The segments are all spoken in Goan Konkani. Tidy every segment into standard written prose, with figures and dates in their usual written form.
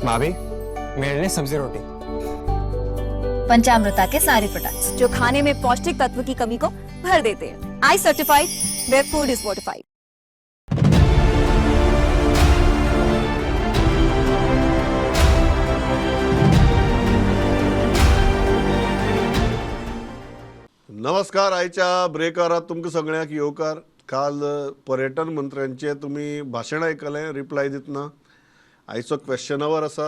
भाभी, मेरे लिए सब्जी रोटी। पंचामृता के सारे प्रोडक्ट्स जो खाने में पौष्टिक तत्व की कमी को भर देते हैं। I certified, where food is fortified. नमस्कार. आयच्या ब्रेकारात तुमकां सगळ्यांक येवकार. काल पर्यटन मंत्र्यांचे तुमी भाशण आयकलें, रिप्लाय दितना. आयचो क्वेश्चन our आसा.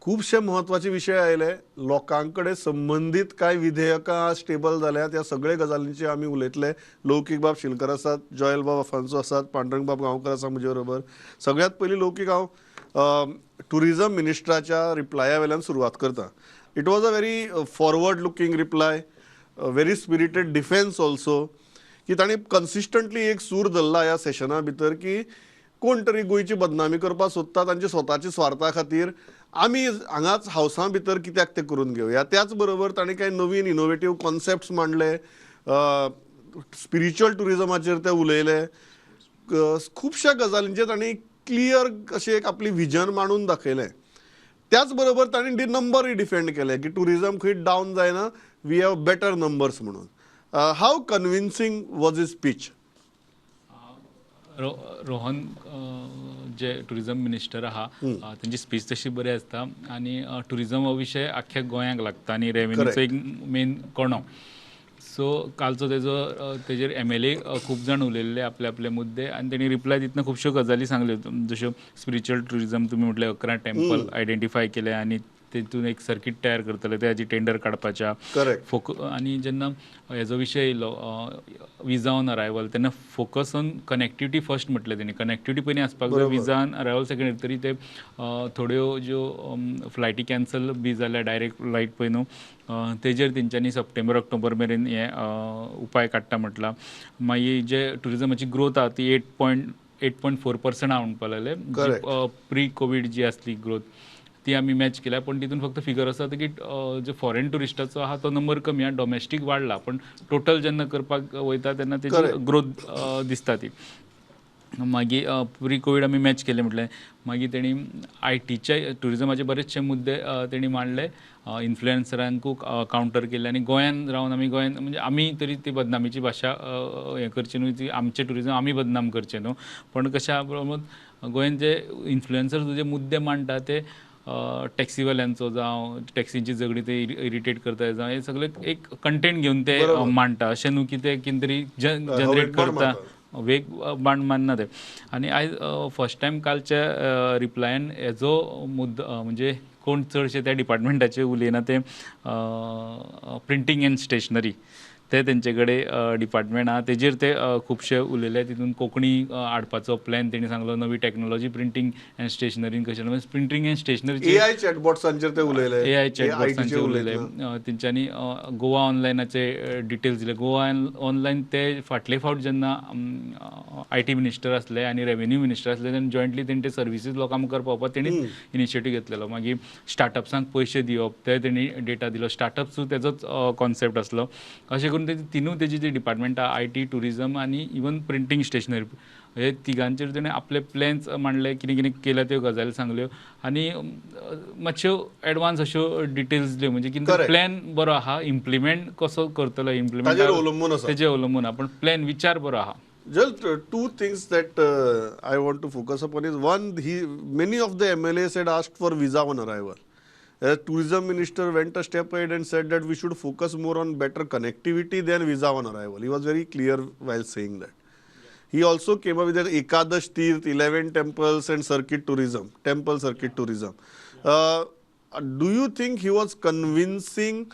खुबशे म्हत्वाचे विशय आयले. लोकां कडेन संबंदीत कांय विधेयकां आज टेबल जाल्यात. ह्या सगळे गजालींचेर आमी उलयतले. लौकीक बाब शिलकर आसात, जॉयल बाब अफान्सो आसात, पांडुरंग बाब गांवकर आसा म्हजे बरोबर. सगळ्यांत पयलीं लौकीक, हांव ट्युरिजम मिनिस्टराच्या रिप्लाया वेल्यान सुरवात करता. It was a very forward looking reply, very spirited defence also, की तांणी कन्सिस्टंटली एक सूर धरला ह्या सेशना भितर की कोण तरी गोंयची बदनामी करपाक सोदता तांच्या स्वताच्या स्वार्था खातीर, आमी हांगाच हावसा भितर कित्याक तें करून घेवया. त्याच बरोबर तांणी कांय नवीन इनोवेटीव कॉन्सेप्ट्स मांडले, स्पिरिच्युअल ट्युरिजमाचेर ते उलयले. खुबश्या गजालींचेर तांणी क्लियर अशें एक आपली विजन मांडून दाखयलें. त्याच बरोबर तांणी नंबरूय डिफेंड केले की ट्युरिजम खंय डावन जायना, we have better numbers म्हणून. How convincing was his speech? Rohan J tourism minister आहा, तेंची स्पीच तशी बरी आसता आनी टुरिजम हो विशय आख्ख्या गोंयांक लागता आनी रेवेन्यूचो एक मेन कणो. सो कालचो तेजो तेजेर एमएलए खूब जाण उलयल्ले आपले आपले मुद्दे आनी तेणी रिप्लाय दितना खुबश्यो गजाली सांगल्यो, जश्यो स्पिरिच्युअल टुरिजम तुमी म्हटलें, 11 टेम्पल आयडेंटिफाय केले आनी तेतून एक सर्कीट तयार करतले, तेजी टेंडर काडपाच्या. फोक आनी जेन्ना हेजो विशय येयलो विजा ऑन अरायवल, तेन्ना फोकस ऑन कनेक्टिविटी फर्स्ट म्हटलें तेणी. कनेक्टिविटी पयलीं आसपाक जाय, विजा ऑन अरायवल सेकंड. तरी ते थोड्यो ज्यो फ्लायटी कॅन्सल बी जाल्या, डायरेक्ट फ्लायट पळय न्हू, तेजेर तेंच्यांनी सप्टेंबर ऑक्टोबर मेरेन हे उपाय काडटा म्हटलां. मागीर जे ट्युरिजमाची ग्रोथ आहा ती 8.4% आहा म्हणपाक लागले. प्री कोवीड जी आसली ग्रोथ ती आमी मॅच केल्या, पूण तितून फक्त फिगर आसा की जे फॉरेन ट्युरिस्टाचो आहा तो नंबर कमी आहा, डोमेस्टीक वाडला, पूण टोटल जेन्ना करपाक वयता तेन्ना तेजी ग्रोथ दिसता ती. मागीर प्री कोवीड आमी मॅच केले म्हटलें. मागीर तेणी आयटीच्या ट्युरिजमाचे बरेचशे मुद्दे तेणी मांडले, इन्फ्लुएन्सरांकूय कावंटर केले आनी गोंयान रावन आमी गोंयान म्हणजे आमी तरी ती बदनामीची भाशा हें करची न्हू, ती आमचें ट्युरिजम आमी बदनाम करचें न्हू. पण कशें प्रमाण गोंयान जे इन्फ्लुएन्सर जे मुद्दे मांडटा ते टॅक्सीवाल्यांचो जावं टॅक्सींची झगडी ते इरिटेट करता जावं, हे सगळे एक कंटेंट घेवन ते मांडटा, अशें न्हू की ते कितें तरी जनरेट करता, वेग बाण मानना ते. आनी आयज फर्स्ट टायम कालच्या रिप्लायन हेजो मुद्दो म्हणजे कोण चडशे त्या डिपार्टमेंटाचे उलयना, ते प्रिंटींग एंड स्टेशनरी ते तेंचे कडेन डिपार्टमेंट आहा, तेजेर ते खुबशे उलयले. तितून कोंकणी हाडपाचो प्लॅन तेणी सांगलो, नवी टॅक्नोलॉजी प्रिंटींग एंड स्टेशनरीन कशें, प्रिंटींग एंड स्टेशनरी एआय चॅटबॉट्सांचेर ते उलयले, एआय चॅटबॉट्सांचेर उलयले. तेंच्यांनी गोवा ऑनलायनाचे डिटेल्स दिले. गोवा ऑनलायन ते फाटले फावट जेन्ना IT minister आसले आनी रेवेन्यू मिनिस्टर आसले तेन्ना जॉयंटली तेणी ते सर्विसीस लोकां मुखार पावोवपाक तेणी इनिशिएटीव घेतलेलो. मागीर स्टार्टअप्सांक पयशे दिवप ते तेणी डेटा दिलो, स्टार्टअप्स तेजोच कॉन्सेप्ट आसलो. अशें करून ते तिनूय तेजी जी डिपार्टमेंटां IT, tourism आनी इवन प्रिंटींग स्टेशनरी हे तिगांचेर तेणें आपले प्लॅन्स मांडले, कितें कितें केल्या त्यो गजाली सांगल्यो आनी मातश्यो एडवान्स अश्यो डिटेल्स दिल्यो. म्हणजे कितें प्लॅन बरो आहा, इम्प्लिमेंट कसो करतलो, इम्प्लिमेंट तेजेर अवलंबून आहा, पण प्लॅन विचार बरो आहा. Just two things that I want to focus upon is one, many of the MLAs had asked for visa on arrival. The tourism minister went a step ahead and said that we should focus more on better connectivity than visa on arrival. He was very clear while saying that. He also came up with that Ekadash Tirth, 11 temples and circuit tourism, temple circuit tourism. Do you think he was convincing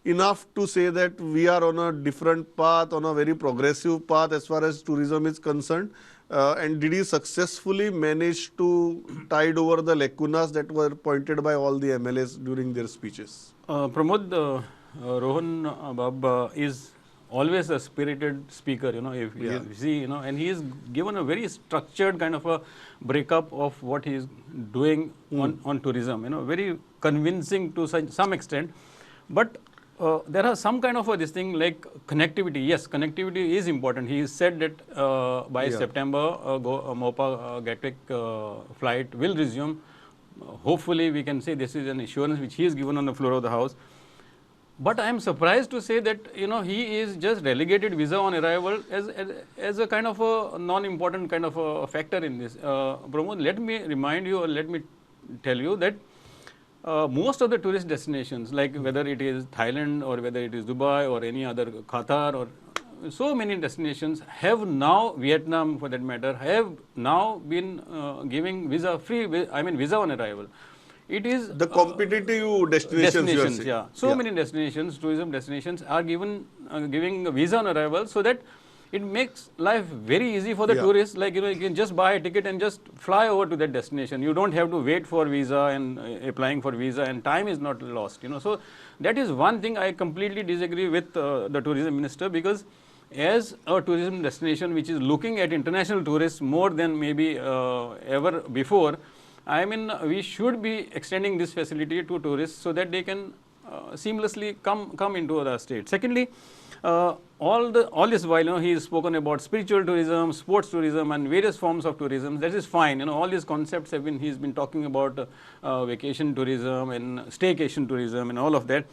enough to say that we are on a different path, on a very progressive path as far as tourism is concerned? And did he successfully manage to tide over the lacunas that were pointed by all the MLAs during their speeches? Pramod, Rohan Bab is always a spirited speaker, you know, if you see, you know, and he is given a very structured kind of a breakup of what he is doing on tourism, you know, very convincing to some extent. But there are some kind of a this thing like connectivity. Yes, connectivity is important. He said that by September, Mopa Gatwick flight will resume. Hopefully we can say this is an assurance which he has given on the floor of the house. But I am surprised to say that, you know, he is just relegated visa on arrival as a kind of a non-important kind of a factor in this. Pramod, let me remind you or let me tell you that most of the tourist destinations, like whether it is Thailand or whether it is Dubai or any other Qatar or so many destinations have now, Vietnam for that matter, have now been giving visa free, I mean visa on arrival. It is the competitive destinations, yeah. So many destinations, tourism destinations are given giving visa on arrival, so that it makes life very easy for the tourists. Like, you know, you can just buy a ticket and just fly over to that destination. You don't have to wait for visa and applying for visa, and time is not lost, you know. So that is one thing I completely disagree with the tourism minister, because as a tourism destination which is looking at international tourists more than maybe ever before, I mean, we should be extending this facility to tourists so that they can seamlessly come into the state. Secondly, all this while, you know, he has spoken about spiritual tourism, sports tourism, and various forms of tourism. That is fine. You know, all these concepts have been, he's been talking about vacation tourism and staycation tourism and all of that.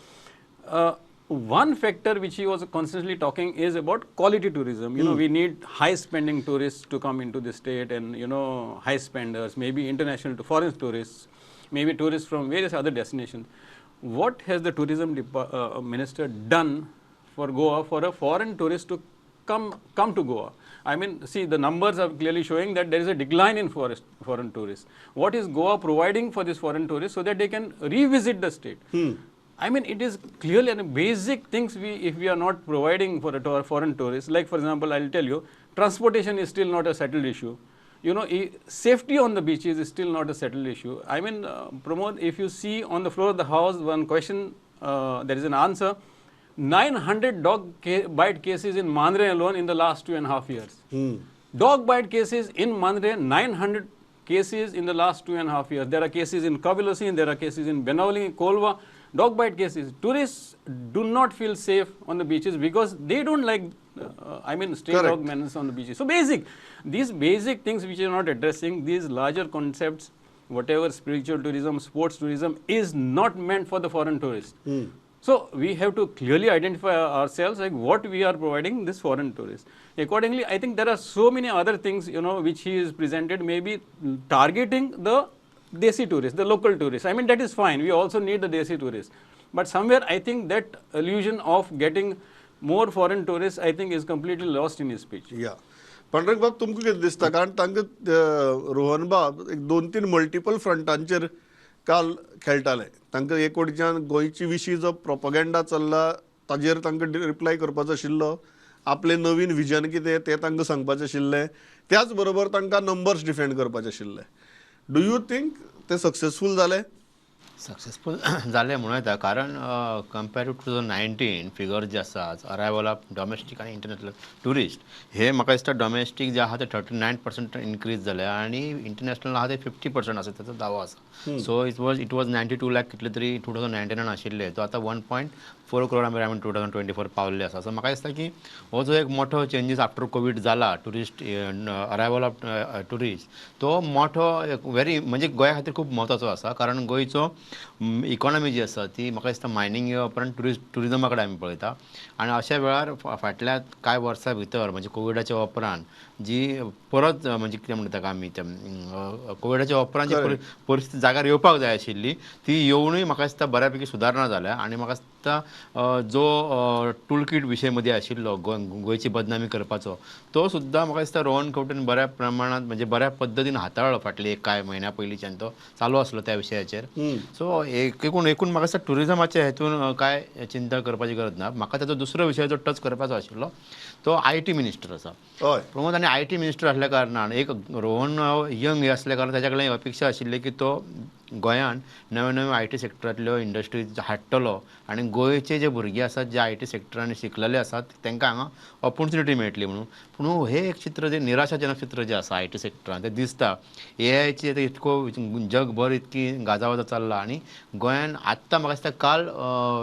One factor which he was constantly talking is about quality tourism. You know, we need high spending tourists to come into the state, and, you know, high spenders, maybe international to foreign tourists, maybe tourists from various other destinations. What has the tourism minister done for Goa for a foreign tourist to come to Goa? I mean, see, the numbers are clearly showing that there is a decline in foreign tourists. What is Goa providing for these foreign tourists so that they can revisit the state? I mean, it is clearly and basic things if we are not providing for a foreign tourist, like for example, I will tell you, transportation is still not a settled issue. You know, safety on the beaches is still not a settled issue. I mean, Pramod, if you see on the floor of the house, one question, there is an answer, 900 dog bite cases in Mandre alone in the last 2.5 years. Dog bite cases in Mandre, 900 cases in the last 2.5 years. There are cases in Cavelossim, there are cases in Benaulim, Kolva. Dog bite cases. Tourists do not feel safe on the beaches because they don't like, I mean, stray dog menace on the beaches. So basic, these basic things which are not addressing, these larger concepts, whatever spiritual tourism, sports tourism is not meant for the foreign tourist. So we have to clearly identify ourselves like what we are providing this foreign tourist. Accordingly, I think there are so many other things, you know, which he is presented, maybe targeting the desi tourists, the local tourists. I mean, that is fine. We also need the desi tourists. But somewhere I think that illusion of getting more foreign tourists, I think, is completely lost in his speech. Yeah. Pandurang बाब, तुमकां कितें दिसता? कारण तांकां रोहन बाब एक 2-3 मल्टिपल फ्रंटांचेर काल खेळटाले. तांकां एक वटेच्यान गोंयची विशीं जो प्रोपगेंडा चल्ला ताजेर तांकां रिप्लाय करपाचो आशिल्लो, आपलें नवीन विजन कितें तें तांकां सांगपाचें आशिल्लें, त्याच बरोबर तांकां नंबर्स डिफेंड करपाचे आशिल्ले. Do you think ते सक्सेसफूल जाले? सक्सेसफूल जाले म्हणूं येता, कारण कंपेर टू 2019 फिगर जे आसा अरायवल ऑफ डॉमेस्टीक आनी इंटरनॅशनल ट्युरिस्ट हे म्हाका दिसता डॉमेस्टीक जे आहा ते 39% इनक्रीज जाले आनी इंटरनॅशनल आहा ते 50% आसा ताचो दावो आसा. सो it was 92 lakh कितले तरी 2019 आशिल्ले, तो आतां 1.4 करोड आमी 2024 पावल्ले आसा. सो म्हाका दिसता की हो जो एक मोठो चेंजीस आफ्टर कोवीड जाला ट्युरिस्ट अरायवल ऑफ ट्युरिस्ट तो मोठो एक व्हेरी म्हणजे गोंया खातीर खूब म्हत्वाचो आसा, कारण गोंयचो इकॉनॉमी जी आसा ती म्हाका दिसता मायनींग उपरांत ट्युरिजमा कडेन आमी पळयता आनी अशा वेळार फाटल्या कांय वर्सां भितर म्हणजे कोविडाच्या उपरांत जी परत म्हणजे कितें म्हणटा ताका आमी कोविडाच्या उपरांत जी परिस्थिती जाग्यार येवपाक जाय आशिल्ली ती येवनूय म्हाका दिसता बऱ्या पैकी सुदारणा जाल्या. आनी म्हाका दिसता जो टूलकीट विशय मदीं आशिल्लो गोंयची बदनामी करपाचो तो सुद्दां म्हाका दिसता रोहन खंवटेन बऱ्या प्रमाणांत म्हणजे बऱ्या पद्दतीन हाताळ्ळो फाटले एक कांय म्हयन्या पयलींच्यान तो चालू आसलो त्या विशयाचेर. सो एकूण एकूण म्हाका दिसता ट्युरिजमाच्या हेतून कांय चिंता करपाची गरज ना. म्हाका ताचो दुसरो विशय जो टच करपाचो आशिल्लो तो I T minister आसा प्रमोद, आनी I T minister आसल्या कारणान एक रोहन यंग हे आसल्या कारणान ताच्या कडल्यान अपेक्षा आशिल्ली की तो गोंयान नव्यो नव्यो I T सेक्टरांतल्यो इंडस्ट्रीज हाडटलो आनी गोंयचे जे भुरगे आसात जे I T सेक्टरान शिकलेले आसात तांकां हांगा ऑपोर्चुनिटी मेळटली म्हणून. पूण हें एक चित्र जें निराशाजनक चित्र जें आसा I T सेक्टरान तें दिसता. ए आयची आतां इतको जगभर इतकी गाजावाजा चल्ला आनी गोंयान आत्तां म्हाका दिसता काल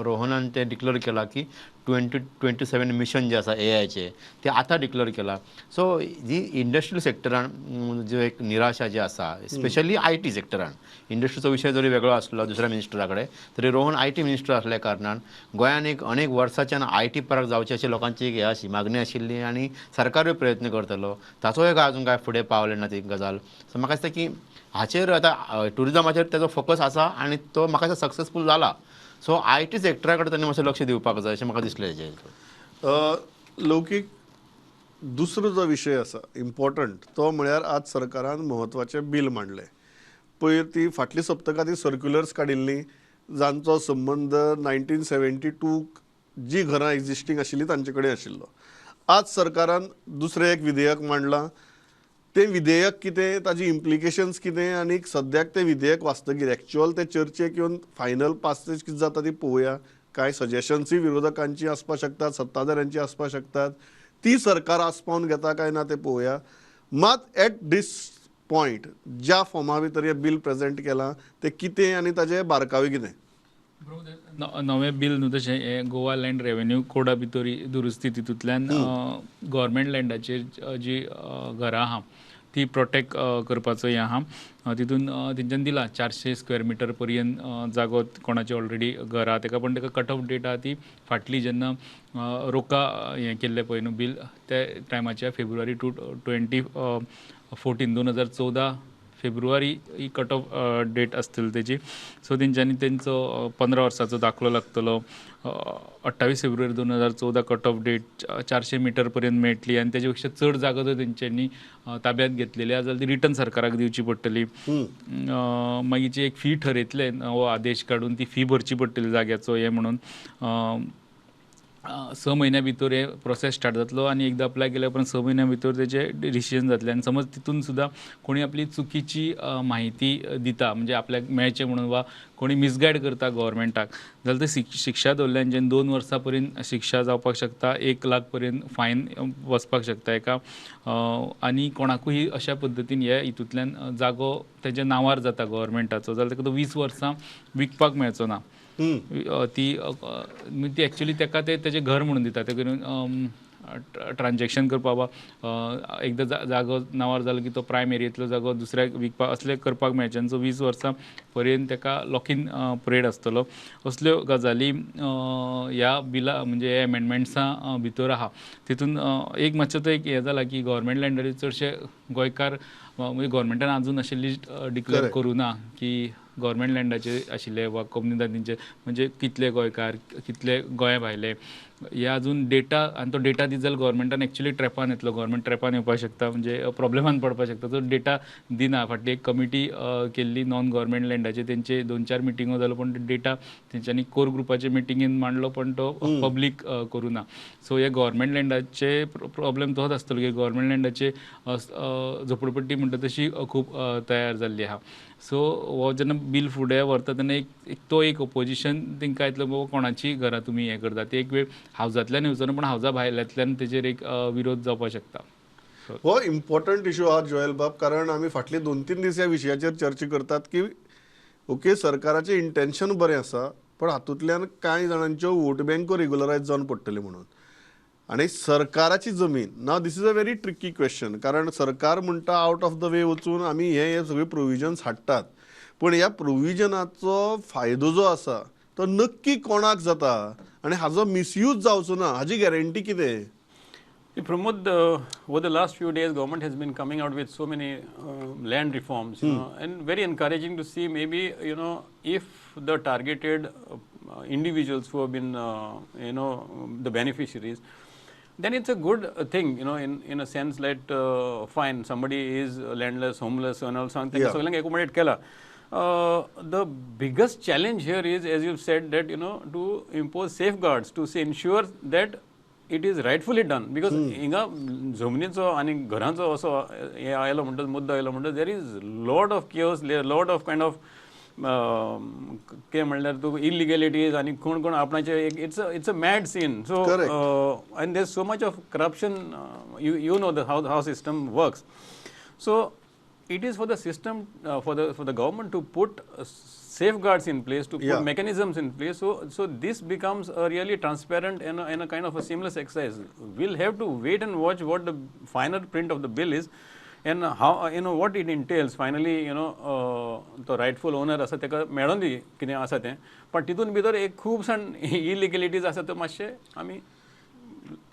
रोहनान तें डिक्लेर केलां की 2027 मिशन जे आसा एआयचे ते आतां डिक्लेअर केला. सो जी इंडस्ट्रियल सेक्टरान जो एक निराशा जी आसा, स्पेशली IT सेक्टरान, इंडस्ट्रीचो विशय जरी वेगळो आसलो दुसऱ्या मिनिस्टरा कडेन तरी रोहन IT minister आसल्या कारणान गोंयान एक अनेक वर्साच्यान IT park जावचे अशें लोकांची एक हे आशी मागणी आशिल्ली आनी सरकारूय प्रयत्न करतलो, ताचोय काय अजून काय फुडें पावलें ना ती गजाल. सो म्हाका दिसता की हाचेर आतां ट्युरिजमाचेर तेजो फोकस आसा आनी तो म्हाका दिसता सक्सेसफूल जाला. सो IT सेक्टरा कडेन तांणी मातशें लक्ष दिवपाक जाय अशें म्हाका दिसलें हेजेर. लौकीक दुसरो जो विशय आसा इम्पॉर्टंट तो म्हळ्यार आज सरकारान म्हत्वाचें बील मांडलें. पयर ती फाटली सप्तकां ती सर्क्युलर्स काडिल्लीं जांचो संबंद 1972 जी घरां एग्जिस्टींग आशिल्ली तांचे कडेन आशिल्लो. आज सरकारान दुसरें एक विधेयक मांडलां. तें विधेयक कितें, ताजी इम्प्लिकेशन्स कितें आनी सद्याक तें विधेयक वाचतकीर एक्चुअल ते चर्चेक येवन फायनल पासेज कितें जाता ती पळोवया. कांय सजेशन्सूय विरोधकांची आसपाक शकतात, सत्ताधाऱ्यांची आसपाक शकतात, ती सरकार आसपावन घेता काय ना तें पळोवया. मात एट दीस पॉयंट ज्या फॉर्मा भितर हें बील प्रेजेंट केलां तें कितें आनी ताजे बारकावे कितें? नवें बील न्हू तशें हें गोवा लँड रेवेन्यू कोडा भितर दुरुस्ती तितूंतल्यान गव्हर्मेंट लँडाचेर जी घरां आहा ती प्रोटेक्ट करपाचो हें आहा. तितून तेंच्यांनी दिला 400 स्क्वेअर मिटर पर्यंत जागो कोणाचे ऑलरेडी घर आहा तेका, पण तेका कट ऑफ डेट आहा ती फाटली जेन्ना रोका हें केल्लें पळय न्हू बील त्या टायमाच्या फेब्रुवारी 2014 2014 फेब्रुवारी ही कट ऑफ डेट आसतली तेजी. सो तेंच्यांनी तेंचो 15 वर्साचो दाखलो लागतलो. 28 फेब्रुवारी 2014 कट ऑफ डेट 400 मिटर पर्यंत मेळटली आनी तेजे पेक्षा चड जागो जर तेंच्यांनी ताब्यात घेतलेली आसा जाल्यार ती रिटर्न सरकाराक दिवची पडटली. मागीर एक फी ठरयतले हो आदेश काडून ती फी भरची पडटली जाग्याचो हें म्हणून. 6 म्हयन्या भितर हे प्रोसेस स्टार्ट जातलो आनी एकदां अप्लाय केल्या उपरांत 6 म्हयन्या भितर तेजे डिसिजन जातलें. आनी समज तितून सुद्दां कोणी आपली चुकीची म्हायती दिता म्हणजे आपल्याक मेळचें म्हणून वा कोणी मिसगायड करता गव्हर्मेंटाक जाल्यार ते शिक्षा दवरल्या जेन्ना 2 वर्सां पर्यंत शिक्षा जावपाक शकता, 1 लाख पर्यंत फायन वचपाक शकता एका. आनी कोणाकूय अशा पद्दतीन हे हितूंतल्यान जागो तेज्या नांवार जाता गव्हर्मेंटाचो जाल्यार ताका तो 20 वर्सां विकपाक मेळचो ना. ती ती एक्चुअली ताका ते तेजें घर म्हणून दिता, ते करून ट्रान्जॅक्शन करपाक वा एकदां जागो नांवार जालो की तो प्रायम एरियेंतलो जागो दुसऱ्याक विकपाक असलें करपाक मेळचें आनी सो 20 वर्सां पर्यंत ताका लॉकीन पिरियड आसतलो. असल्यो गजाली ह्या बिला म्हणजे एमेंडमेंट्सां भितर आहा. तितून एक मातशें तो एक हें जाला की गव्हर्मेंट लँडाचेर चडशे गोंयकार म्हणजे गव्हर्मेंटान आजून अशें लिस्ट डिक्लेअर करूं ना की गव्हर्मेंट लँडाचे आशिल्ले वा कोमनिदादींचे म्हणजे कितले गोंयकार कितले गोंया भायले हे अजून डेटा, आनी तो डेटा दित जाल्यार गव्हर्मेंटान एक्चुअली ट्रॅपान येतलो, गव्हर्मेंट ट्रॅपान येवपाक शकता म्हणजे प्रॉब्लेमान पडपाक शकता. तो डेटा दिना. फाटली एक कमिटी केल्ली नॉन गव्हर्मेंट लँडाचे, तेंचे 2-4 मिटिंगो जालो पण डेटा तेंच्यांनी कोर ग्रुपाचे मिटिंगेन मांडलो पण तो पब्लीक करूं ना. सो हे गव्हर्मेंट लँडाचे प्रॉब्लेम तोच आसतलो की गव्हर्मेंट लँडाचे झोपडपट्टी म्हणटा तशी खूब तयार जाल्ली आहा. सो हो जेन्ना बील फुडें व्हरता तेन्ना एक तो एक ओपोजिशन तांकां येतलो बाबा कोणाची घरां तुमी हें करता, ते एक वेळ हावजांतल्यान येवचो ना पण हावजा भायल्यांतल्यान तेजेर एक विरोध जावपाक शकता. हो इम्पॉर्टंट इशू आहा जोएल बाब, कारण आमी फाटले 2-3 दीस ह्या विशयाचेर चर्चा करतात की ओके सरकाराचें इंटेन्शन बरें आसा पण हातूंतल्यान कांय जाणांच्यो वोट बँको रेगुलरायज जावन पडटल्यो म्हणून. आनी सरकाराची जमीन ना, this is a very tricky question, कारण सरकार म्हणटा आउट ऑफ the way वचून आमी हे सगळे प्रोविजन्स हाडटात पण ह्या प्रोविजनाचो फायदो जो आसा तो नक्की कोणाक जाता आनी हाजो मिसयूज जावचो ना हाजी गॅरंटी कितें? Pramod, over the last few days, government has been coming out with so many land reforms, you know, and very encouraging to see maybe, you know, if the targeted individuals who have been, you know, the beneficiaries, then it's a good thing, you know, in a sense that fine, somebody is landless, homeless, and all something. So, accommodate kela. The biggest challenge here is, as you've said, that, you know, to impose safeguards, to say, ensure that it is rightfully done. Because hinga जमनीचो आनी घरांचो असो हे आयलो म्हणटा मुद्दो आयलो म्हणटा there is lot of chaos, lot of kind of कितें म्हणल्यार तूं इलिगेलिटीज आनी कोण कोण आपणाचे एक it's a mad scene. So and there is so much of corruption, you know the how system works. So it is for the system, for the government to put safeguards in place, to Yeah. put mechanisms in place. So this becomes a really transparent and a kind of a seamless exercise. We'll have to wait and watch what the final print of the bill is and how, you know, what it entails. Finally, you know, तो rightful owner आसा तेका मेळोन दी कितें आसा तें, पण तितून भितर एक खूबसाण इलिगलिटीज आसा त्यो मातशें आमी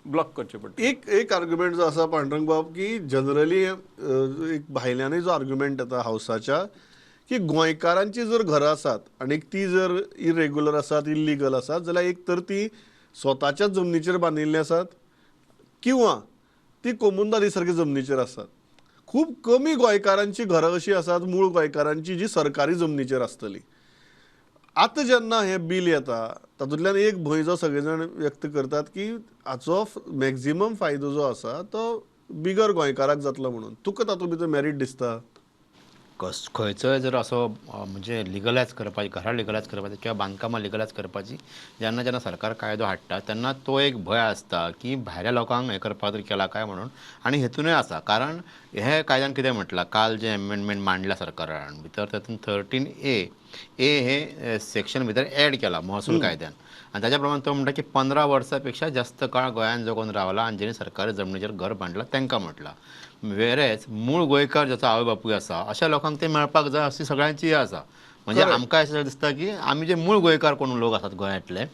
ब्लॉक करचें पडटा. एक एक आर्ग्युमेंट जो आसा पांडुरंग बाब की जनरली एक भायल्यानूय जो आर्ग्युमेंट येता हावसाच्या की गोंयकारांची जर घरां आसात आनी ती जर इरेग्युलर आसात, इल्लिगल आसात जाल्यार एक तर ती स्वताच्याच जमनीचेर बांदिल्लीं आसात किंवा ती कोमुंदादी सारकी जमनीचेर आसात. खूब कमी गोंयकारांची घरां अशीं आसात मूळ गोंयकारांची जी सरकारी जमनीचेर आसतली. आतां जेन्ना हें बील येता तातूंतल्यान एक भंय जो सगळे जाण व्यक्त करतात की हाचो मॅक्झिमम फायदो जो आसा तो बिगर गोंयकाराक जातलो म्हणून, तुका तातूंत भितर मेरीट दिसता? खंयचोय जर असो म्हणजे लिगलायज करपाची, घरां लिगलायज करपाची किंवा बांदकामां लिगलायज करपाची जेन्ना जेन्ना सरकार कायदो हाडटा तेन्ना तो एक भंय आसता की भायल्या लोकांक हें करपा खातीर केला काय म्हणून. आनी हेतूनय आसा, कारण हे कायद्यान कितें म्हटलां, काल जें एमेंडमेंट मांडल्या सरकारान भितर तातूंत 13A हे सेक्शन भितर एड केला महसूल कायद्यान, आनी ताच्या प्रमाण तो म्हणटा की 15 वर्सां पेक्षा जास्त काळ गोंयांत जो कोण रावला आनी जेणे सरकारी जमनीचेर घर बांदलां तांकां म्हटलां. वेरेच मूळ गोंयकार जाचो आवय बापूय आसा अशा लोकांक ते मेळपाक जाय अशी सगळ्यांची आसा. म्हणजे आमकां अशें दिसता की आमी जे मूळ गोंयकार कोण लोक आसात गोंयांतले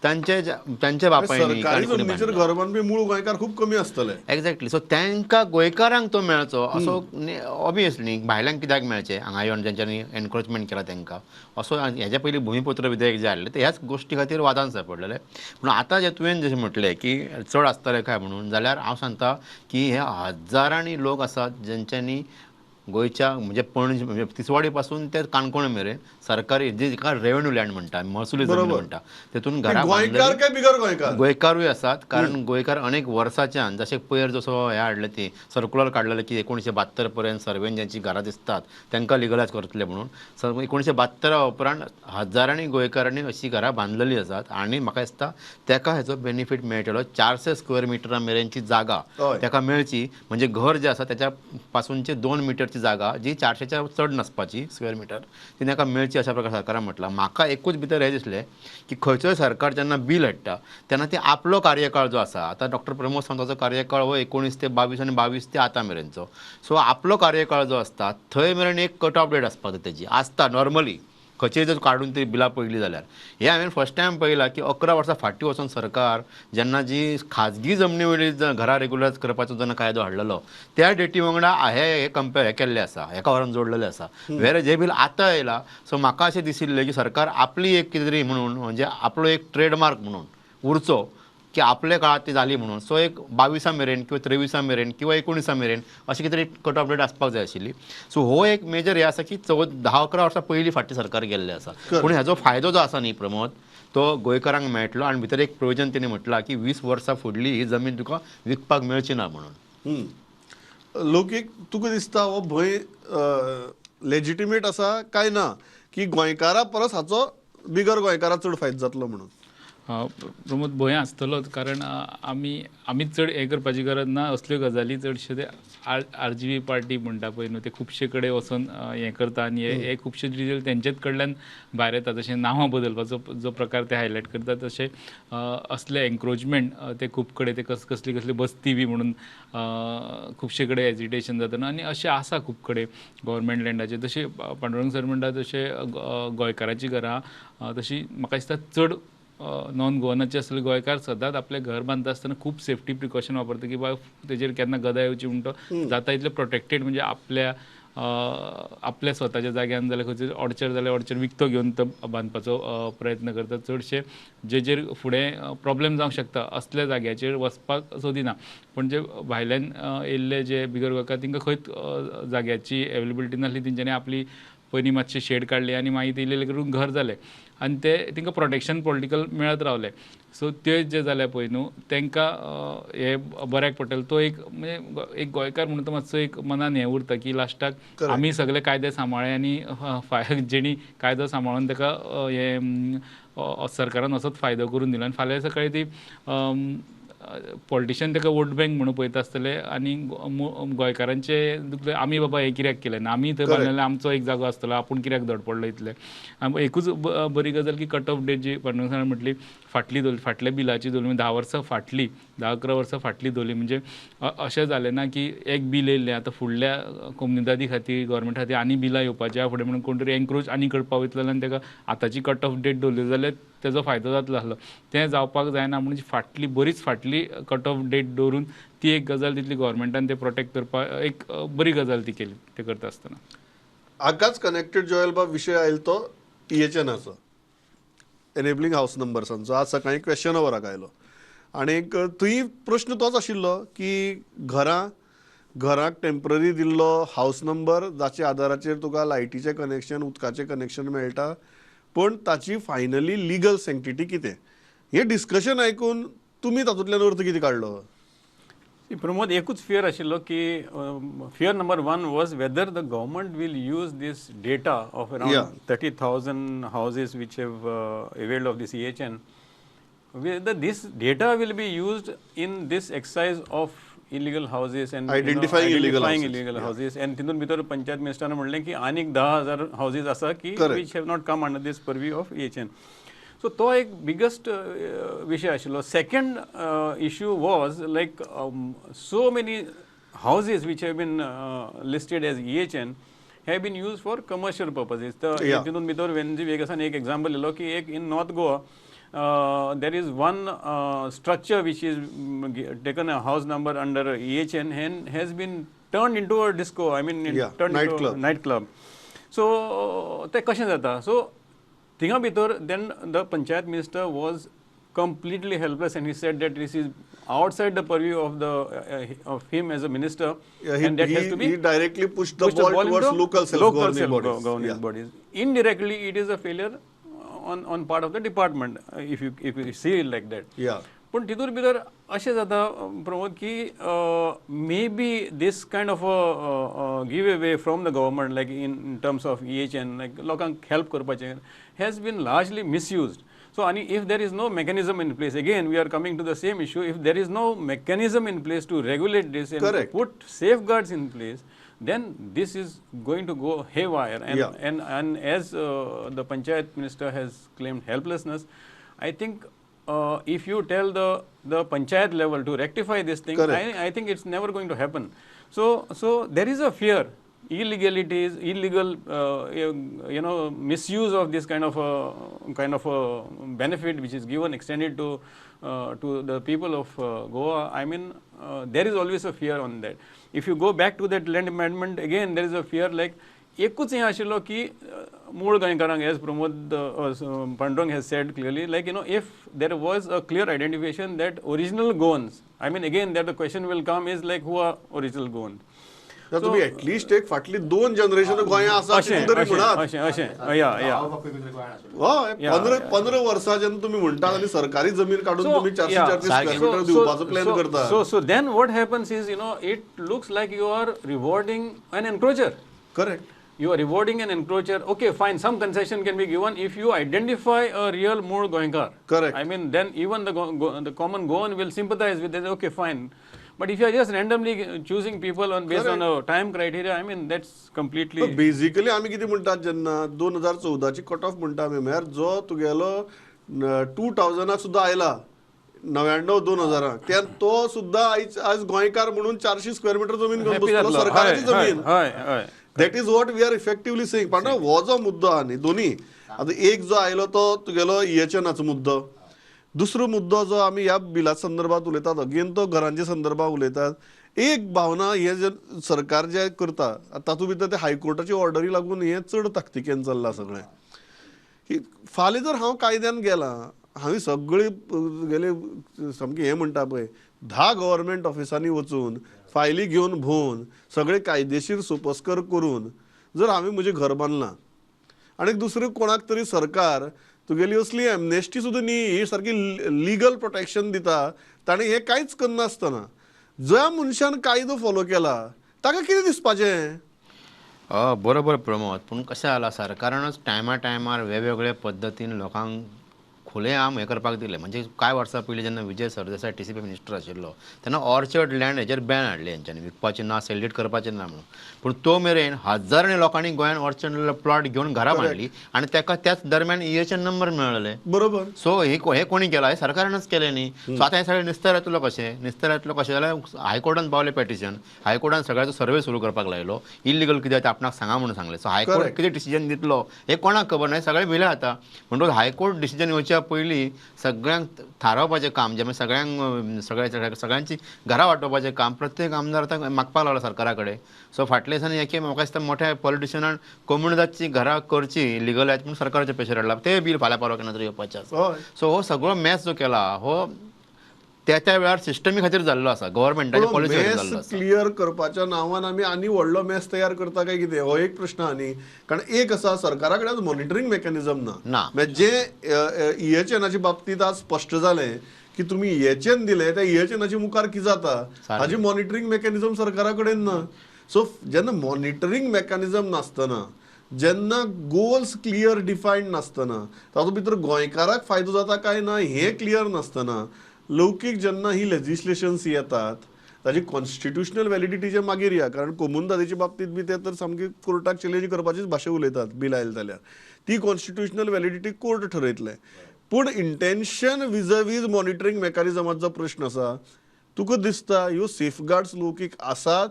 तांचे तांच्या बापायनी घर बांदपी मूळ गोंयकार खूब कमी आसतले. एक्झॅक्टली, सो तांकां गोंयकारांक तो मेळचो असो ऑबियसली भायल्यांक कित्याक मेळचें हांगा येवन जेंच्यांनी एनक्रोचमेंट केला तांकां असो. हेज्या पयलीं भुमीपुत्र विधेयक जें हाडलें ते ह्याच गोश्टी खातीर वादान सापडलेले. पूण आतां जे तुवें जशें म्हटलें की चड आसतले काय म्हणून, जाल्यार हांव सांगता की हे हजारांनी लोक आसात जेंच्यांनी गोंयच्या म्हणजे पणजे म्हणजे तिसवाडी पासून ते काणकोण मेरेन सरकारी जे जेका रेव्हेन्यू लँड म्हणटा, महसुली जमीन म्हणटा, तेतून घरां गोंयकारूय आसात. कारण गोंयकार अनेक वर्साच्यान जशें पयर जसो हें हाडलें ती सर्कुलर काडलेलें की 1972 पर्यंत सर्वेन ज्यांची घरां दिसतात तांकां लिगलायज करतले म्हणून. 1972 उपरांत हजारांनी गोंयकारांनी अशीं घरां बांदलेलीं आसात आनी म्हाका दिसता तेका हेचो बेनिफीट मेळटलो. 400 स्क्वेअर मिटरा मेरेनची जागा तेका मेळची, म्हणजे घर जें आसा तेच्या पासूनचे 2 मिटरची जागा जी 400च्या चड नासपाची स्क्वेअर मिटर ती ताका मेळची अशा प्रकार सरकारान म्हटलां. म्हाका एकूच भितर हें दिसलें की खंयचोय सरकार जेन्ना बील हाडटा तेन्ना ती आपलो कार्यकाळ जो आसा, आतां डॉक्टर प्रमोद सावंताचो कार्यकाळ हो 19 ते 22 आनी 22 ते आतां मेरेनचो, सो आपलो कार्यकाळ जो आसता थंय मेरेन एक कट ऑफ डेट आसपाक जाय तेजी आसता नॉर्मली खंयचेय जर काडून ती बिलां पळयली जाल्यार. हें हांवें फर्स्ट टायम पळयलां की 11 वर्सां फाटीं वचून सरकार जेन्ना जी खाजगी जमनी वयली घरां रेगुलरायज करपाचो जेन्ना कायदो हाडलेलो त्या डेटी वांगडा हे कंपेर हें केल्लें आसा, हेका व्हरून जोडलेलें आसा. वेर जे बील आतां येयलां सो म्हाका अशें दिशिल्लें की सरकार आपली एक कितें तरी म्हणून म्हणजे आपलो एक ट्रेडमार्क म्हणून उरचो की आपल्या काळात ती जाली म्हणून, सो एक 22 मेरेन किंवा 23 मेरेन किंवा 19 मेरेन अशें कितें तरी कट ऑफ डेट आसपाक जाय आशिल्ली. सो हो एक मेजर हें आसा की 10-11 वर्सां पयलीं फाटीं सरकार गेल्लें आसा. पूण हेजो फायदो जो आसा न्ही प्रमोद, तो गोंयकारांक मेळटलो. आनी भितर एक प्रोविजन तेणी म्हटलां की 20 वर्सां फुडली ही जमीन तुका विकपाक मेळची ना म्हणून. लोकीक तुका दिसता हो भंय लेजिटिमेट आसा काय ना की गोंयकारा परस हाचो बिगर गोंयकारा चड फायदो जातलो म्हणून? प्रमोद, भंय आसतलोच, कारण आमी आमी चड हें करपाची गरज ना. असल्यो गजाली चडशे ते RGB party म्हणटा पळय न्हू, ते खुबशे कडेन वचोन हें करता आनी हे खुबशे डिटेल तेंचेच कडल्यान भायर येता. जशें नांवां बदलपाचो जो प्रकार ते हायलायट करता तशें असले एन्क्रोचमेंट ते खूब कडेन ते कसली कसली बस्ती बी म्हणून खुबशे कडेन एजिटेशन जाता न्हू, आनी अशें आसा खूब कडेन गव्हर्मेंट लँडाचेर. तशें पांडुरंग सर म्हणटा तशें गोंयकाराचीं घरां तशी म्हाका दिसता चड नॉन गोवनाचे आसले गोंयकार सदांच आपलें घर बांदता आसतना खूब सेफ्टी प्रिकॉशन वापरता की बाबा तेजेर केन्ना गदा येवची म्हणटो जाता इतलें प्रोटेक्टेड, म्हणजे आपल्या आपल्या स्वताच्या जाग्यान जाल्यार खंयचो ऑर्चर जाल्यार ऑर्चर विकतो घेवन तो बांदपाचो प्रयत्न करता. चडशे जेजेर फुडें प्रॉब्लेम जावंक शकता असल्या जाग्याचेर वचपाक सोदिना. पूण जे भायल्यान येयल्ले जे बिगर गोंयकार तांकां खंयच जाग्याची एवेलेबिलिटी नासली, तेंच्यांनी आपली पयलीं मातशी शेड काडली आनी मागीर ते इल्लें करून घर जालें आनी ते तांकां प्रोटेक्शन पॉलिटिकल मेळत रावलें. सो ते जे जाले पळय न्हू तांकां हे बऱ्याक पडटलें. तो एक म्हणजे एक गोंयकार म्हणून तो मातसो एक मनान हें उरता की लास्टाक आमी सगळे कायदे सांबाळ्ळे आनी जेणी कायदो सांबाळून ताका हे सरकारान असोच फायदो करून दिलो आनी फाल्यां सकाळी ती पॉलिटिशियन ताका वोट बँक म्हणून पळयता आसतले आनी गोंयकारांचे दुखले आमी बाबा हें कित्याक केलें ना, आमी थंय बांदलें, आमचो एक जागो आसतलो, आपूण कित्याक धड पडलो इतलें. एकूच बरी गजाल की कट ऑफ डेट जी पांडुरंग सरान म्हटली फाटली दवरली, फाटल्या बिलाची दवरली, 10 वर्सां फाटली, 10-11 वर्सां फाटली दवरली. म्हणजे अशें जालें ना की एक बील येयल्लें आतां फुडल्या कोमुनिदादी खातीर गव्हर्मेंटा खातीर आनी बिलां येवपाची आहा फुडें म्हणून कोण तरी एन्क्रोच आनी करपा वयतलो आनी ताका आतांची कट ऑफ डेट दवरली जाल्यार तेजो फायदो जातलो आसलो. तें जावपाक जायना म्हणून फाटली बरीच फाटली कट ऑफ डेट दवरून ती एक गजाल तितली गव्हर्मेंटान ते प्रोटेक्ट करपाक एक बरी गजाल ती केली ते करता आसतना. हाकाच कनेक्टेड जोयल बाब विशय आयल तो EHN-आचो, एनेबलिंग हावस नंबर्सांचो. आज सकाळीं क्वेश्चन अवराक आयलो आनी थंय प्रश्न तोच आशिल्लो की घराक टेंपररी दिल्लो हावस नंबर जाच्या आदाराचेर तुका लायटीचें कनेक्शन, उदकाचें कनेक्शन मेळटा, पूण ताची फायनली लिगल सँक्टिटी कितें, हें डिस्कशन आयकून तुमी तातूंतल्यान अर्थ कितें काडलो? प्रमोद, एकूच फियर आशिल्लो की fear number 1 was whether the government will use this data of around 30,000 houses which have availed of this EHN, whether this data will be used in this exercise of illegal houses and identifying illegal houses. And तितून भितर पंचायत मिनिस्टरान म्हणलें की आनीक 10,000 हावजीज आसा की which have not come under this purview of EHN. So तो एक बिगेस्ट विशय आशिल्लो. Second issue was like so many houses which have been listed as EHN have been used for commercial purposes. तर तितून भितर वेन्जी वेगसान एक एग्जाम्पल दिलो की एक in North Goa there is one structure which is taken a house number under EHN and has been turned into a disco, I mean turned into night club. So ते कशें जाता? So थिंगा भितर then the panchayat minister was completely helpless and he said that this is outside the purview of the of him as a minister. And that has to be, he directly pushed the ball towards local self-governing bodies. Indirectly it is a failure on part of the department, if you see it like that. पण तितूर भितर अशें जाता प्रमोद की may be this kind of a give away from the government like in terms of EHN like लोकांक हेल्प करपाचें has been largely misused. So आनी if there is no mechanism in place, again we are coming to the same issue, if there is no mechanism in place to regulate this and put safeguards in place, then this is going to go haywire. And, and as the Panchayat Minister has claimed helplessness, I think if you tell the Panchayat level to rectify this thing, I think it's never going to happen. So there is a fear, illegalities, illegal, you know, misuse of this kind of a benefit which is given, extended to the people of Goa. I mean, there is always a fear on that. If you go back to that land amendment, again there is a fear like एकूच हें आशिल्लो की मूळ गोंयकारांक, as Pramod Pandurang has said clearly, like you know, if there was a clear identification that original Goans, I mean again that the question will come is like who are original Goans. तुम्ही एटलिस्ट एक फाटली 2 जनरेशन गोंया आसा तरी म्हणात, 15 वर्सां जेन्ना तुमी म्हणटात आनी सरकारी जमीन काडून तुमी 440 स्क्वेअर मिटर दिवपाचो प्लॅन करता. So then what happens is, you know, it looks like you are rewarding an encroacher. Correct. You are rewarding an encroacher. Okay, fine, some concession can be given if you identify a real Mool Goenkar. Correct. I mean, then even the common Goan will sympathize with it. Okay, fine. But if you are just randomly choosing people on based on a time criteria, I mean, that's completely... So basically, आमी कितें म्हणटात जेन्ना 2014 ची कट ऑफ म्हणटा आमी, म्हळ्यार जो तुगेलो 2000 सुद्दां आयला, 99 2000 त्या तो सुद्दां आयज गोंयकार म्हणून 400 स्क्वेअर मिटर जमीन घेवन बसलो, सरकाराची जमीन. That is what we are effectively saying. पण हो जो मुद्दो आहा न्ही दोन्ही, आतां एक जो आयलो तो तुगेलो EHN-आचो मुद्दो, दुसरो मुद्दो जो आमी ह्या बिला संदर्भात उलयतात, अगेन तो घरांच्या संदर्भात उलयतात. एक भावना हे जे सरकार जे करता तातूंत भितर ते हायकोर्टाची ऑर्डरी लागून हें चड ताकतिकेन चल्लां सगळें. की फाल्यां जर हांव कायद्यान गेलां, हांवें सगळी गेले सामकें हें म्हणटा पळय, 10 गव्हर्मेंट ऑफिसांनी वचून फायली घेवन भोंवन सगळे कायदेशीर सोपस्कर करून जर हांवें म्हजें घर बांदलां आनी दुसरें कोणाक तरी सरकार तुगेली असली एमनेस्टी सुद्दां न्ही, ही सारकी लिगल प्रोटेक्शन दिता, ताणें हें कांयच करनासतना ज्या मनशान कायदो फॉलो केला ताका कितें दिसपाचें? बरोबर प्रमोद, पूण कशें जालां सरकारानच टायमा टायमार वेगवेगळे पद्दतीन लोकांक खुलेआम हें करपाक दिलें. म्हणजे कांय वर्सां पयलीं जेन्ना विजय सरदेसाय TCP minister आशिल्लो तेन्ना ऑर्चर्ड लँड हेजेर बॅन हाडलें हेंच्यांनी, विकपाचें ना, सेलिब्रेट करपाचें ना म्हणून. पूण तो मेरेन हजारांनी लोकांनी गोंयान ऑर्चर्ड प्लॉट घेवन घरां बांदली आनी ताका त्याच दरम्यान EHN number मेळ्ळे. बरोबर. सो हे कोणी केलां? हें सरकारानच केलें न्ही. सो आतां हें सगळें निस्तार येतलो कशें? निस्तार येतलो कशें जाल्यार हायकोर्टान पावलें पेटिशन, हायकोर्टान सगळ्याचो सर्वे सुरू करपाक लायलो, इलिगल कितें तें आपणाक सांगा म्हणून सांगलें. सो हायकोर्ट कितें डिसिजन दितलो हें कोणाक खबर ना, सगळें भिले आतां. म्हणटकच हायकोर्ट डिसिजन येवच्या पयलीं सगळ्यांक थारावपाचें काम, जें सगळ्यांक सगळ्यांची घरां वांटोवपाचें काम प्रत्येक आमदार आतां मागपाक लागला सरकारा कडेन. सो फाटल्या दिसांनी एके म्हाका दिसता मोठ्या पॉलिटिशनान कोमुनिदादची घरां करची लिगलायज म्हणून सरकाराचें प्रेशर हाडलां, तें बील फाल्यां परवां केन्ना तरी येवपाचें आसा. सो हो सगळो मॅस जो केला हो त्या त्या वेळार सिस्टमी खातीर जाल्लो आसा, गव्हर्मेंटाच्या पॉलिसी खातीर जाल्लो आसा. क्लियर करपाच्या नांवान आमी आनी व्हडलो मॅस तयार करता काय कितें हो एक प्रश्न. आनी कारण एक आसा सरकारा कडेन मॉनिटरींग मेकॅनिझम ना. म्हणजे जे EHNाच्या बाबतींत आज स्पश्ट जालें की तुमी EHN दिलें, त्या EHNाच्या मुखार कितें जाता हाजी मॉनिटरींग मेकॅनिझम सरकारा कडेन ना. सो जेन्ना मॉनिटरींग मेकॅनिझम नासतना, जेन्ना गोल्स क्लियर डिफायन्ड नासतना, तातूंत भितर गोंयकाराक फायदो जाता काय ना हें क्लियर नासतना, लौकीक जेन्ना ही लेजिस्लेशन्स येतात ताजी कॉन्स्टिट्युशनल व्हॅलिडिटीचे मागीर या, कारण कोमुनिदादीच्या बाबतींत बी ते तर सामकी कोर्टाक चॅलेंज करपाचीच भाशा उलयतात बील आयलें जाल्यार, ती कॉन्स्टिट्युशनल व्हॅलिडिटी कोर्ट ठरयतलें. पूण इंटेन्शन विजवीज मॉनिटरींग मेकॅनिझमाचो प्रश्न आसा. तुका दिसता ह्यो सेफगार्ड्स लौकीक आसात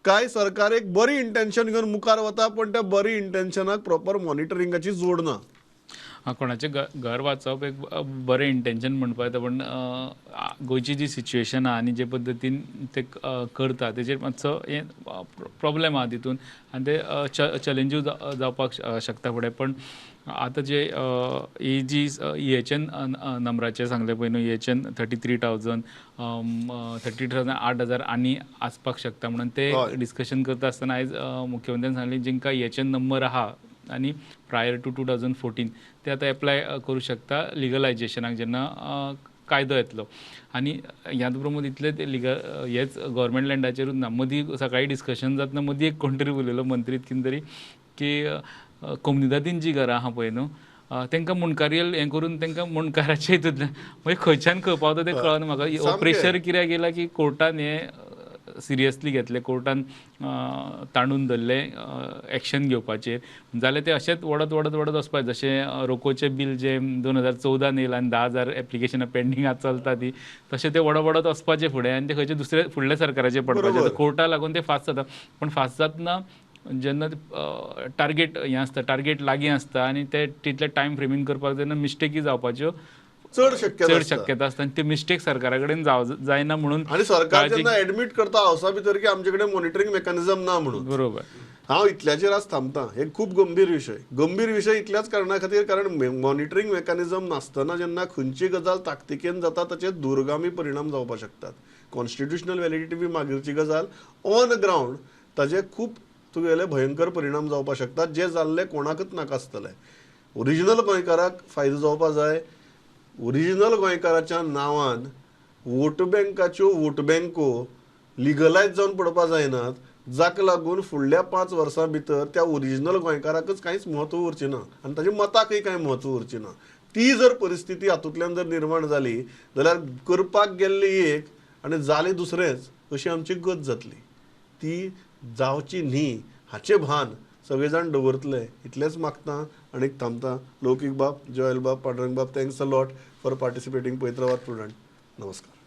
काय सरकार एक बरी इंटेन्शन घेवन मुखार वता पण त्या बरी इंटेन्शनाक प्रॉपर मॉनिटरिंगाची जोड ना? कोणाचें घर वाचोवप एक बरें इंटेन्शन म्हणपा येता, पण गोंयची जी सिच्युएशन आहा आनी जे पद्दतीन ते करता तेजेर मातसो हें प्रॉब्लेम आहा तितून आनी ते चॅलेंजूय जावपाक शकता फुडें. पण आतां जे ही जी EHN नंबराचें सांगलें पळय न्हू, EHN 33,000 30,000 8,000 आनी आसपाक शकता म्हणून ते डिस्कशन करता आसतना आयज मुख्यमंत्र्यान सांगलें जेंकां EHN number आहा आनी प्रायर टू 2014 ते आतां एप्लाय करूं शकता लिगलायजेशनाक जेन्ना कायदो येतलो. आनी ह्यात प्रमोद इतलें ते लिगल हेच गव्हर्मेंट लँडाचेरूच ना, मदीं सकाळीं डिस्कशन जातना मदीं एक कोण तरी उलयलो मंत्रीत कितें तरी की कोमुनिदादीन जी घरां आहा पळय न्हू तांकां मुंडकारियल हें करून तांकां मुंडकाराचे हितूंतल्यान मागीर खंयच्यान खंय पावता तें कळना म्हाका. हो प्रेशर कित्याक येयला की कोर्टान हें सिरियसली घेतलें, कोर्टान ताणून धरलें एक्शन घेवपाचेर, जाल्यार ते अशेंच वडत वडत वडत वचपाक. जशें रोकोचें बील जें 2014 येयलां आनी 10,000 एप्लिकेशनां पेंडींग आज चलता ती, तशें तें वडत वडत वचपाचें फुडें आनी तें खंयचें दुसरें फुडल्या सरकाराचेर पडपाचें. कोर्टा लागून तें फास्ट जाता, पूण फास्ट जातना जेन्ना टार्गेट हें आसता, टार्गेट लागीं आसता आनी ते तितले टायम फ्रेमींग करपाक जेन्ना मिस्टेकी जावपाच्यो चड शक्यता आसता आनी ते मिस्टेक सरकारा कडेन जायना म्हणून. आनी सरकार जेन्ना एडमीट करता हावसा भितर की आमचे कडेन मॉनिटरींग मेकॅनिझम ना म्हणून. बरोबर. हांव इतल्याचेर आज थांबता. हे खूब गंभीर विशय, गंभीर विशय इतल्याच कारणा खातीर, कारण मॉनिटरींग मेकॅनिझम नासतना जेन्ना खंयची गजाल ताकतिकेन जाता ताचेर दुर्गामी परिणाम जावपाक शकतात. कॉन्स्टिट्युशनल व्हॅलिडिटी बी मागीरची गजाल, ऑन ग्रावंड ताजे खूब तुगेले भयंकर परिणाम जावपाक शकतात जे जाल्ले कोणाकच नाका आसतले. ओरिजिनल गोंयकाराक फायदो जावपा जाय. ओरिजिनल गोंयकाराच्या नांवान वोट बँकाच्यो वोट बँको लिगलायज जावन पडपा जायनात, जाका लागून फुडल्या 5 वर्सां भितर त्या ओरिजिनल गोंयकाराकच कांयच म्हत्व उरचें ना आनी ताच्या मताकय कांय म्हत्व उरचें ना. ती जर परिस्थिती हातूंतल्यान जर निर्माण जाली जाल्यार करपाक गेल्ली एक आनी जाली दुसरेंच अशी आमची गत जातली. ती जावची न्ही हाचें भान सगळे जाण दवरतले इतलेंच मागता आनी थांबता. लौकीक बाब, जोयल बाब, पांडुरंग बाब, thanks a lot for participating. पळयत रावात प्रुडंट. नमस्कार.